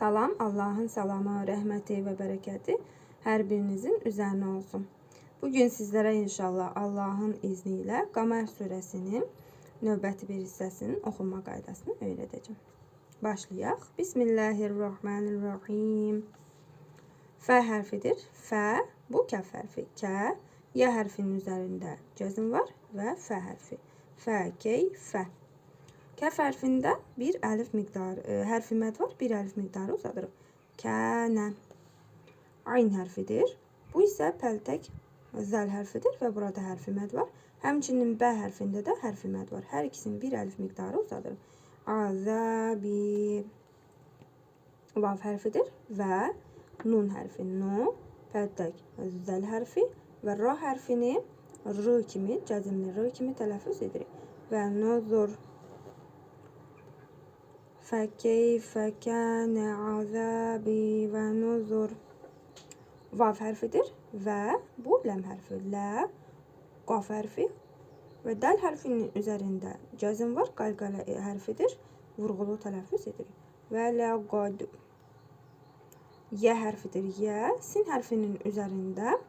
Salam, Allahın salamı, rəhməti və bərəkəti hər birinizin üzərinə olsun. Bugün sizlərə inşallah Allahın izni ilə Qəmər surəsinin növbəti bir hissəsinin oxunma qaydasını öyrədəcəm. Başlayaq. Bismillahirrahmanirrahim. F hərfidir. F, bu kəf hərfi. K, Y hərfinin üzərində cəzm var və F hərfi. F, K, F. Kəf hərfində bir əlif miqdarı, hərfi məd var, bir əlif miqdarı uzadırıq. Kənə. Ayn hərfidir. Bu isə pəltək zəl hərfidir və burada hərfi məd var. Həmçinin B hərfində də hərfi məd var. Hər ikisinin bir əlif miqdarı uzadırıq. Azabi. Vav hərfidir və nun hərfi. Nu, pəltək zəl hərfi və ra hərfini r kimi, cəzmli r kimi tələffüz edirik. Və nuzur. Fəkeyfə kənə azabi və nuzur. Vav hərfidir və bu ləm hərfi. Lə, qaf hərfi və dəl hərfinin üzərində cəzm var. Qalqalə hərfidir. Vurğulu tələffüz edirik. Və ləqad. Y hərfidir. Y, sin hərfinin üzərində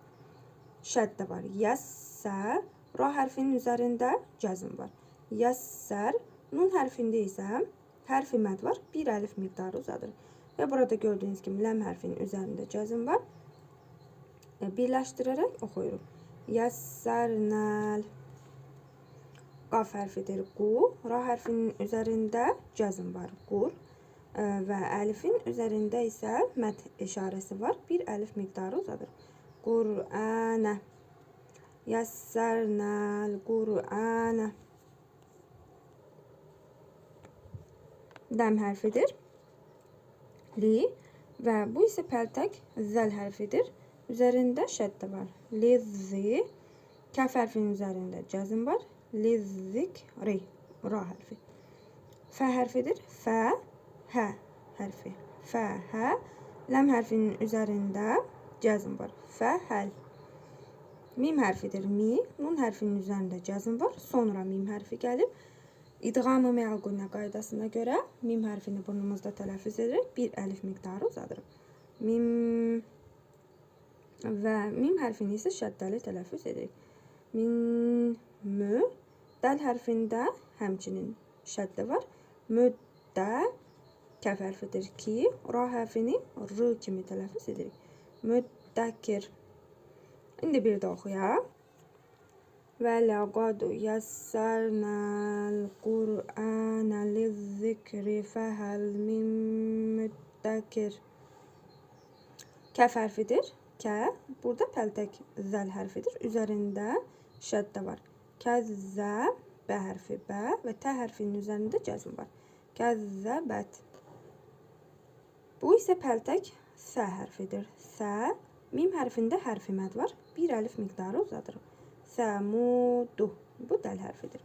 şəddə var. Yəssə, ra hərfinin üzərində cəzm var. Yəssər, nun hərfində isə hərfi məd var. Bir əlif miqdarı uzadır. Və burada gördüyünüz kimi ləm hərfinin üzərində cəzm var. Birləşdirərək oxuyuruq. Yəssərnəl. Qaf hərfidir. Qu. Ra hərfinin üzərində cəzm var. Qur. Və əlifin üzərində isə məd işarəsi var. Bir əlif miqdarı uzadır. Qur'ənə. Yəssərnəl Qur'ənə. Dəm hərfidir. Li və bu isə pəltək zəl hərfidir. Üzərində şəddə var. Lizzi. Kəf hərfinin üzərində cəzm var. Lizzikri. Ra hərfi. F hərfidir. F, H hərfi. F, H. Ləm hərfinin üzərində cəzm var. F, həl. Mim hərfidir. Mi. Nun hərfinin üzərində cəzm var. Sonra mim hərfi gəlib. İdğam-ı me'al-qunə qaydasına görə mim hərfini burnumuzda tələffüz edirik. Bir əlif miqdarı uzadırıq. Mim və mim hərfini isə şəddəli tələffüz edirik. Min, mü. Dəl hərfində həmçinin şəddə var. Müddə, kəf hərfidir ki, ra hərfini r kimi tələffüz edirik. Müddəkir. İndi bir də oxuyaq. Və ləqad yəssərnəl Qur'ənə lizzikri fəhəl min müddəkir. Kəf hərfidir. K. Burada pəltək zəl hərfidir. Üzərində şəddə var. Kəzzə, B hərfi B və T hərfinin üzərində cəzm var. Kəzzəbət. Bu isə pəltək S hərfidir. S, mim hərfində hərfi məd var. Bir əlif miqdarı uzadırıq. Səmudu. Bu dəl hərfidir.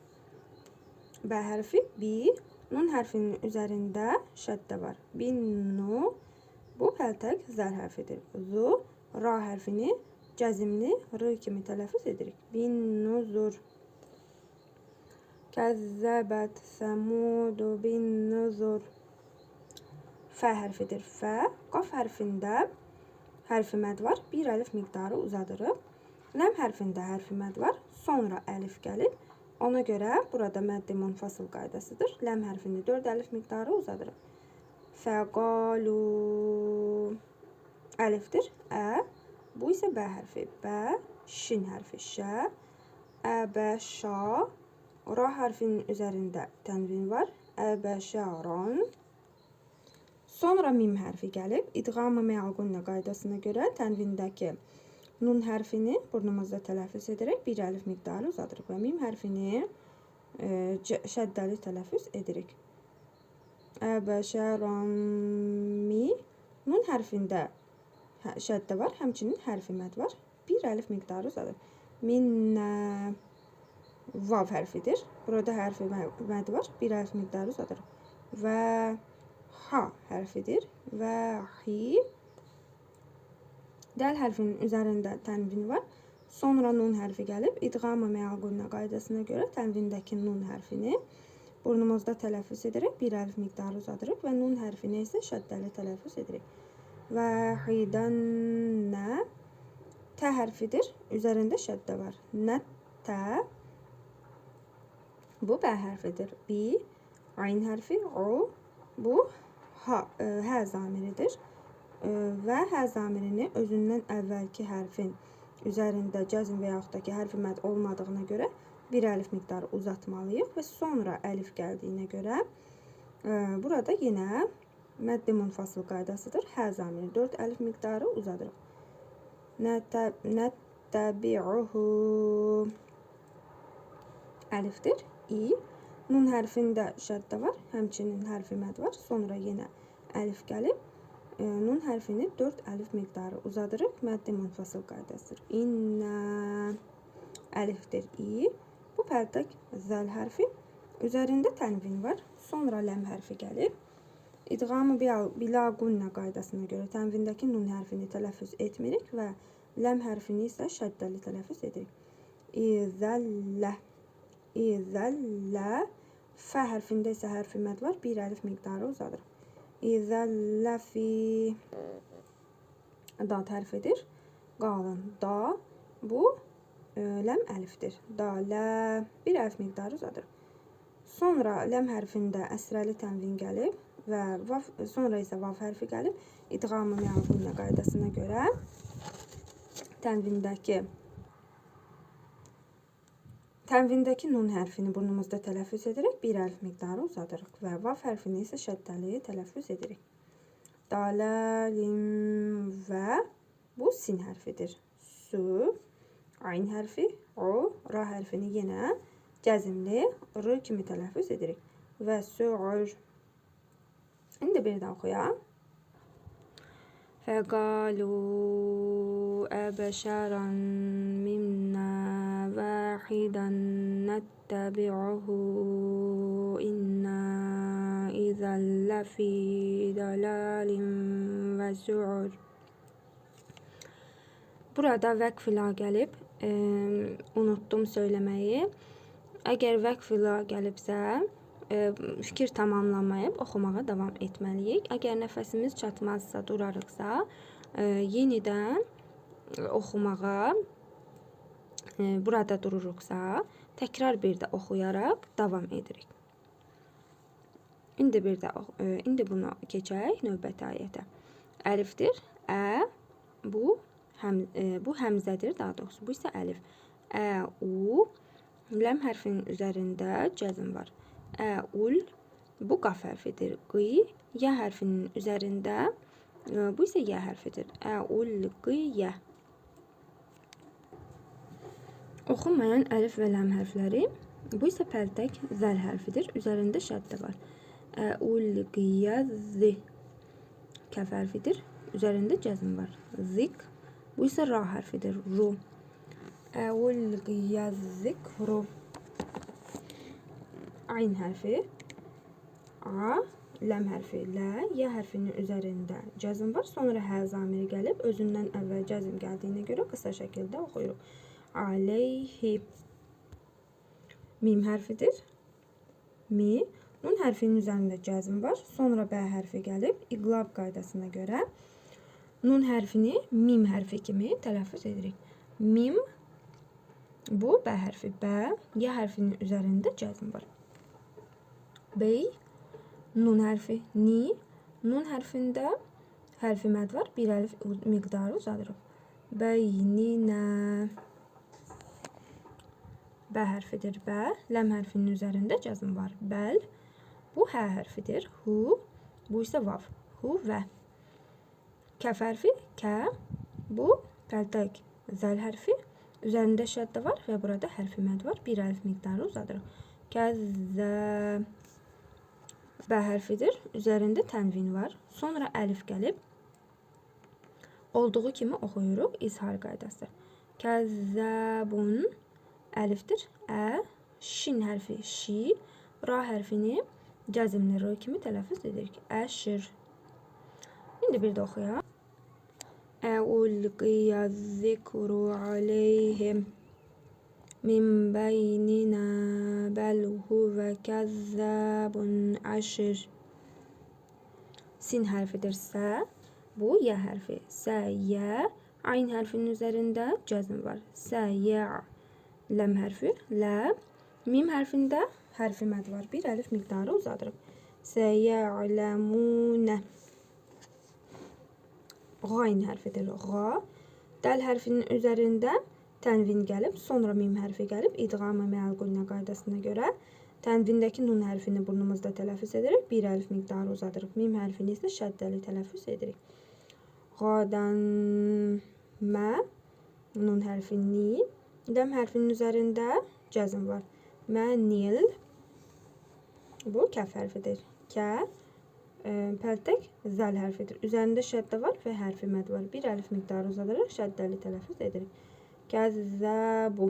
B hərfi bi, nun hərfinin üzərində şəddə var. Binnu. Bu pəltək zəl hərfidir. Zu, ra hərfini cəzmli r kimi tələffüz edirik. Binnuzur. Kəzzəbət səmudu binnuzur. F hərfidir. F, qaf hərfində hərfi məd var. Bir əlif miqdarı uzadırıq. Ləm hərfində hərfi məd var. Sonra əlif gəlib. Ona görə burada məddi munfasıl qaydasıdır. Ləm hərfini 4 əlif miqdarı uzadırıq. Fəqalu. Əlifdir. Ə. Bu isə B hərfi. B, şin hərfi. Şə. Əbəşa. Ra hərfinin üzərində tənvin var. Əbəşəran. Sonra mim hərfi gəlib. İdğam-ı me'al-qunə qaydasına görə tənvindəki nun hərfini burnumuzda tələffüz edərək bir əlif miqdarı uzadırıq və mim hərfini şəddəli tələffüz edirik. Əbəşəran mi. Nun hərfində şəddə var, həmçinin hərfi məd var. Bir əlif miqdarı uzadır. Minnə. Vav hərfidir. Burada hərfi məd var, bir əlif miqdarı uzadır. Və ha hərfidir. Və hi. Dəl hərfinin üzərində tənvin var. Sonra nun hərfi gəlib. İdğam-ı me'al-qunə qaydasına görə tənvindəki nun hərfini Burnumuzda tələffüz edərək bir əlif miqdarı uzadırıq və nun hərfini isə şəddəli tələffüz edirik. Vahidənnə T hərfidir. Üzərində şəddə var. Nəttə bu B hərfidir. B, ayn hərfi, U, bu H, H zamiridir. Və H zamirini özündən əvvəlki hərfin üzərində cəzm və yaxud da ki, hərfi məd olmadığına görə bir əlif miqdarı uzatmalıyıq və sonra əlif gəldiyinə görə burada yenə məddi munfasıl qaydasıdır. Hə zamiri 4 əlif miqdarı uzadırıq. Nəttəbi'uhu əlifdir. İ. Nun hərfində şəddə var. Həmçinin hərfi məd var. Sonra yenə əlif gəlib. Nun hərfini 4 əlif miqdarı uzadırıq. Məddi munfasıl qaydasıdır. İnnə əlifdir. İ. Bu pəltək zəl hərfi. Üzərində tənvin var. Sonra ləm hərfi gəlib. İdğamı bila qunnə qaydasına görə tənvindəki nun hərfini tələffüz etmirik və ləm hərfini isə şəddəli tələffüz edirik. İzəllə. İzəllə. Fə hərfində isə hərfi məd var. Bir əlif miqdarı uzadırıq. İzəllə fi. Dad hərfidir. Qalın. Da. Bu ləm əlifdir. Da, lə. Bir əlif miqdarı uzadırıq. Sonra ləm hərfində əsrəli tənvin gəlib və vav, sonra isə vav hərfi gəlib. İdğamı məğlubunə qaydasına görə tənvindəki nun hərfini burnumuzda tələffüz edərək bir əlif miqdarı uzadırıq və vav hərfini isə şəddəli tələffüz edirik. Dalalim və bu sin hərfidir. Su, ayn hərfi, u, ra hərfini yenə cəzmli r kimi tələffüz edirik. Və su'ur. İndi bir daha oxuyaq. Fəqalu əbəşərən minnə vahidən nəttəbi'uhu innə izən ləfī dələlin və su'ur. Burada vəqf-la gəlib, unutdum söyləməyi. Əgər vəqf-la gəlibsə, fikir tamamlamayıb oxumağa davam etməliyik. Əgər nəfəsimiz çatmazsa, durarıqsa, yenidən oxumağa burada dururuqsa, təkrar bir də oxuyaraq davam edirik. İndi bir də indi bunu keçək növbəti ayətə. Əlifdir. Ə, bu bu həmzədir, daha doğrusu. Bu isə əlif. Ə, u, ləm hərfinin üzərində cəzm var. Ə, ul, bu qaf hərfidir. Qi, y hərfinin üzərində, bu isə y hərfidir. Ə, ul, qi, y. Oxunmayan əlif və ləm hərfləri, bu isə pəltək zəl hərfidir. Üzərində şəddə var. Ə, ul, qi, y, z. Kəf hərfidir. Üzərində cəzm var. Zik. Bu isə ra hərfidir. Ru. Ə, ul, qi, y, zikru. Ayn hərfi, A, ləm hərfi, Lə, Y hərfinin üzərində cəzm var. Sonra hə zamiri gəlib, özündən əvvəl cəzm gəldiyinə görə qısa şəkildə oxuyuruq. Aleyhi. Mim hərfidir. Mi. Nun hərfinin üzərində cəzm var. Sonra B hərfi gəlib, iqlab qaydasına görə nun hərfini mim hərfi kimi tələffüz edirik. Mim, bu B hərfi, B, Y hərfinin üzərində cəzm var. Bey, nun hərfi, ni, nun hərfində hərfi məd var, bir əlif miqdarı uzadırıq. Beyninə, B hərfidir, B, ləm hərfinin üzərində cəzm var. Bəl, bu hə hərfidir, hu, bu isə vav, hu və. Kəf hərfi, kə, bu pəltək zəl hərfi, üzərində şəddə var və burada hərfi məd var, bir əlif miqdarı uzadırıq. Kəzzə, B hərfidir, üzərində tənvin var. Sonra əlif gəlib, olduğu kimi oxuyuruq, izhar qaydası. Kəzzəbun, əlifdir, ə, şin hərfi, şi, ra hərfini cəzmli r kimi tələffüz edirik. Əşir. İndi bir də oxuyaq. Əulqiyə zikru aleyhim. Min beyninə bəl huvə kəzzəbun əşir. Sin hərfidir sə. Bu Y hərfi. Sə, Y. Ayn hərfinin üzərində cəzm var. Sə, Y. Ləm hərfi. Lə. Mim hərfində hərfi məd var. Bir əlif miqdarı uzadırıq. Səyə'ləmunə. Qayn hərfidir. Qa. Dəl hərfinin üzərində tənvin gəlib, sonra mim hərfi gəlib. İdğam-ı mə'l-qünnə qaydasına görə tənvindəki nun hərfini burnumuzda tələffüz edirik. Bir əlif miqdarı uzadırıq. Mim hərfini isə şəddəli tələffüz edirik. Qadan mə, nun hərfi ni, ləm hərfinin üzərində cəzm var. Mənil, bu kəf hərfidir. Kə, pəltək zəl hərfidir. Üzərində şəddə var və hərfi məd var. Bir əlif miqdarı uzadaraq şəddəli tələffüz edirik. Kəzzəbu.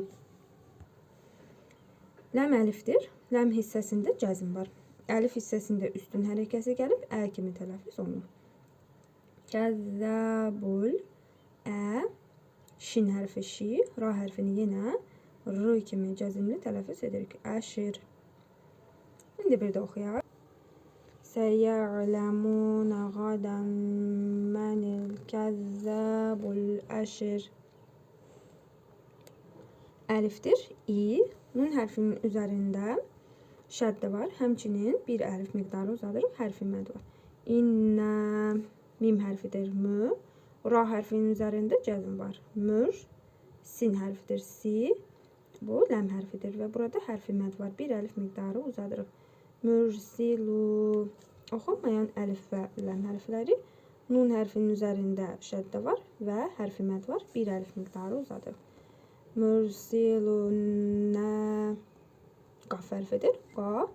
Ləm əlifdir. Ləm hissəsində cəzm var. Əlif hissəsində üstün hərəkəsi gəlib, ə kimi tələffüz olunur. Kəzzəbul, ə, şin hərfi şi, ra hərfini yenə r kimi cəzmli tələffüz edirik. Əşir. İndi bir də oxuyaq. Səyə'ləmunə qadan mənil kəzzəbul əşir. Əlifdir. İ, nun hərfinin üzərində şəddə var. Həmçinin bir əlif miqdarı uzadırıq. Hərfi məd var. İnnə, mim hərfidir. Mü, ra hərfinin üzərində cəzm var. Mür, sin hərfidir. Si, bu ləm hərfidir və burada hərfi məd var. Bir əlif miqdarı uzadırıq. Mürsilu. Oxunmayan əlif və ləm hərfləri. Nun hərfinin üzərində şəddə var və hərfi məd var. Bir əlif miqdarı uzadırıq. Mürsilunə. Qaf hərfidir. Qa.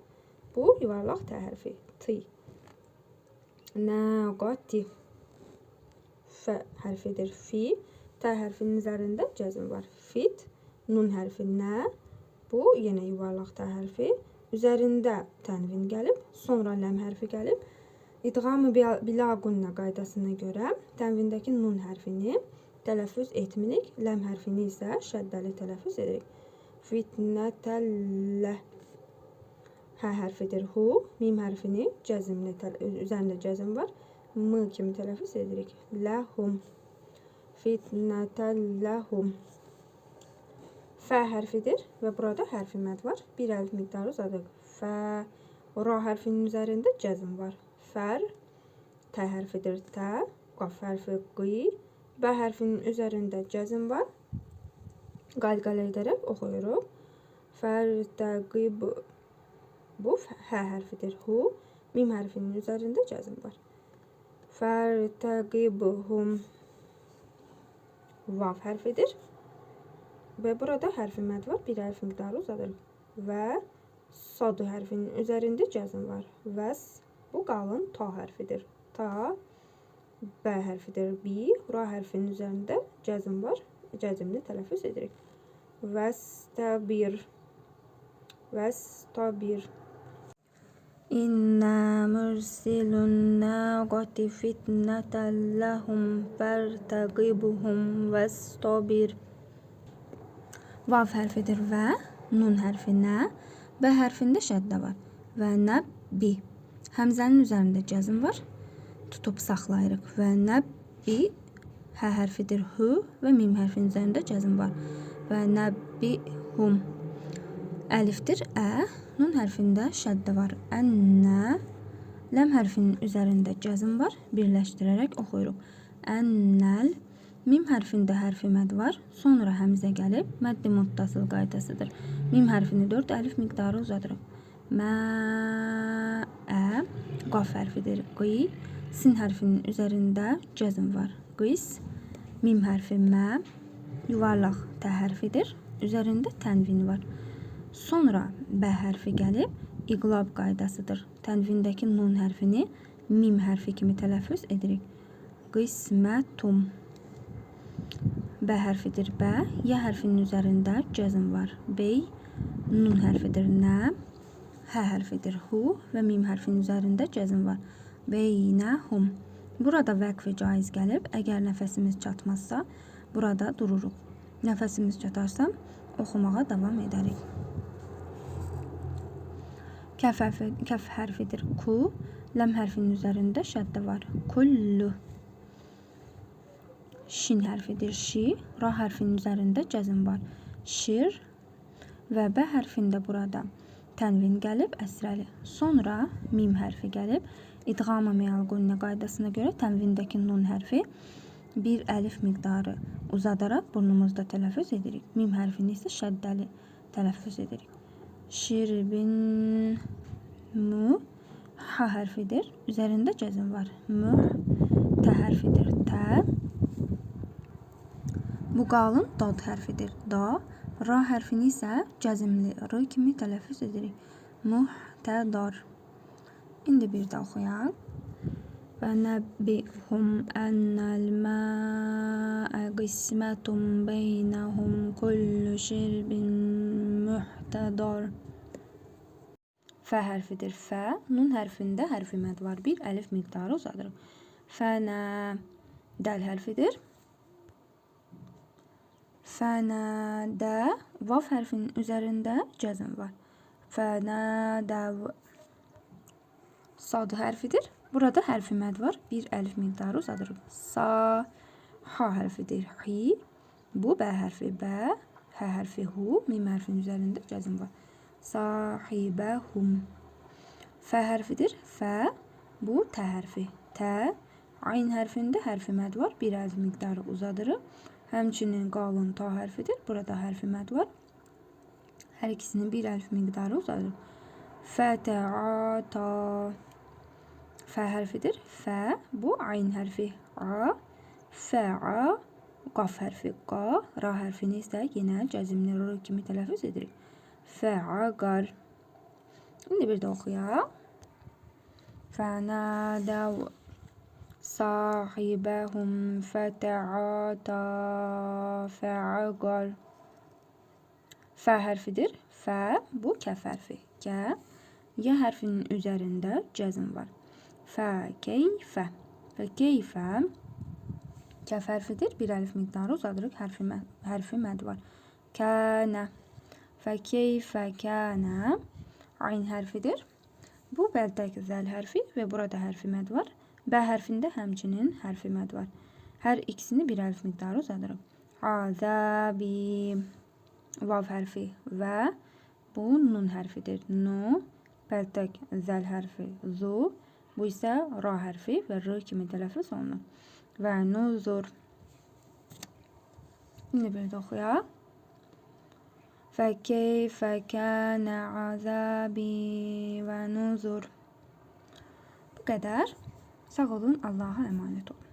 Bu yuvarlaq T hərfi. T. Nəqati. F hərfidir. Fi. T hərfinin üzərində cəzm var. Fit. Nun hərfi nə. Bu yenə yuvarlaq T hərfi. Üzərində tənvin gəlib, sonra ləm hərfi gəlib. İdğam-ı bila qünnə qaydasına görə tənvindəki nun hərfini tələffüz etmirik, ləm hərfini isə şəddəli tələffüz edirik. Fitnətəlləh. Hə hərfidir hu, mim hərfini cəzmli, üzərində cəzm var. M kimi tələffüz edirik. Ləhum. Fitnətəlləhum. Fə hərfidir və burada hərfi məd var. Bir əlif miqdarı uzadırıq. Fə, ra hərfinin üzərində cəzm var. Fər, T hərfidir T, qaf hərfi qi, B hərfinin üzərində cəzm var. Qalqala edərək oxuyuruq. Fərtəqib, bu H hərfidir. Hu, mim hərfinin üzərində cəzm var. Fərtəqibhum, vav hərfidir. Və burada hərfi məd var. Bir əlif miqdarı uzadırıq. Və sad hərfinin üzərində cəzm var. Vəs, bu qalın ta hərfidir. Ta, B hərfidir. B, ra hərfinin üzərində cəzm var. Cəzmli tələffüz edirik. Vəstəbir. Vəstabir. İnna mursilun naqati fitnatan lahum fərtəqibhum vəstabir. Vav hərfidir və, nun hərfi nə, B hərfində şəddə var. Və nə, bi. Həmzənin üzərində cəzm var. Tutub saxlayırıq. Və nə, bi, H hərfidir hü və mim hərfinin üzərində cəzm var. Və nə, bi, hum. Əlifdir ə, nun hərfində şəddə var. Ənnə, ləm hərfinin üzərində cəzm var. Birləşdirərək oxuyuruq. Ənnəl. Mim hərfində hərfi məd var. Sonra həmzə gəlib. Məddi muttasıl qaydasıdır. Mim hərfini 4 əlif miqdarı uzadırıq. Mə, ə, qaf hərfidir. Qi, sin hərfinin üzərində cəzm var. Qis, mim hərfi mə, yuvarlaq T hərfidir. Üzərində tənvin var. Sonra B hərfi gəlib. İqlab qaydasıdır. Tənvindəki nun hərfini mim hərfi kimi tələffüz edirik. Qismətum. B hərfidir B, Y hərfinin üzərində cəzm var. Bey, nun hərfidir N, H hərfidir Hu və mim hərfinin üzərində cəzm var. Beynəhum. Burada vəqf caiz gəlib. Əgər nəfəsimiz çatmazsa, burada dururuq. Nəfəsimiz çatarsa, Oxumağa davam edərik. Kəf hərfidir. Ku. Ləm hərfinin üzərində şəddə var. Kullu. Şin hərfidir. Şi. Ra hərfinin üzərində cəzm var. Şir. Və B hərfində burada tənvin gəlib, əsrəli. Sonra mim hərfi gəlib. İdğam-ı meal-qunne qaydasına görə tənvindəki nun hərfi bir əlif miqdarı uzadaraq burnumuzda tələffüz edirik. Mim hərfini isə şəddəli tələffüz edirik. Şirbin mu H hərfidir. Üzərində cəzm var. Mü T hərfidir. T. Bu qalın dad hərfidir. Da. Ra hərfini isə cəzmli R kimi tələffüz edirik. Muhtədar. İndi bir də oxuyaq. Və nəbbihum ennel mâ'e qismetun beynəhum kullu şirbin muhtədar. F hərfidir. F. Nun hərfində hərfi məd var. Bir əlif miqdarı uzadırıq. Fənə. Dəl hərfidir. Fənədə. Vav hərfinin üzərində cəzm var. Fənədəv. Sad hərfidir. Burada hərfi məd var. Bir əlif miqdarı uzadırıq. Sa. H hərfidir. Hi. Bu B hərfi. B. H hərfi hu. Mim hərfinin üzərində cəzm var. Sahibəhum. F hərfidir. F. Bu T hərfi. T. Ayn hərfində hərfi məd var. Bir əlif miqdarı uzadırıq. Həmçinin qalın ta hərfidir. Burada hərfi məd var. Hər ikisinin bir əlif miqdarı uzadırıq. Fətəata. F hərfidir. F. Bu ayn hərfi. A. F. A. Qaf hərfi. Qa. Ra hərfini isə yenə cəzmli R kimi tələffüz edirik. Fəaqar. İndi bir də oxuyaq. Fənədəv sahibəhum fətəata fəaqar. F hərfidir. F. Bu kəf hərfi. K. Y hərfinin üzərində cəzm var. Fə, keyfə. Fə, keyfə. Kəf hərfidir. Bir əlif miqdarı uzadırıq. Hərfi məd var. Kənə. Fə, keyfə, kənə. Ayn hərfidir. Bu bəltək zəl hərfi və burada hərfi məd var. B hərfində həmçinin hərfi məd var. Hər ikisini bir əlif miqdarı uzadırıq. Azəbi. Vav hərfi və bu nun hərfidir. Nu, bəltək zəl hərfi zu. Bu isə ra hərfi və r kimi tələffüz olunur. Və nuzur. İndi bir də oxuyaq. Fə keyfə kənə azabi və nuzur. Bu qədər. Sağ olun, Allaha əmanət olun.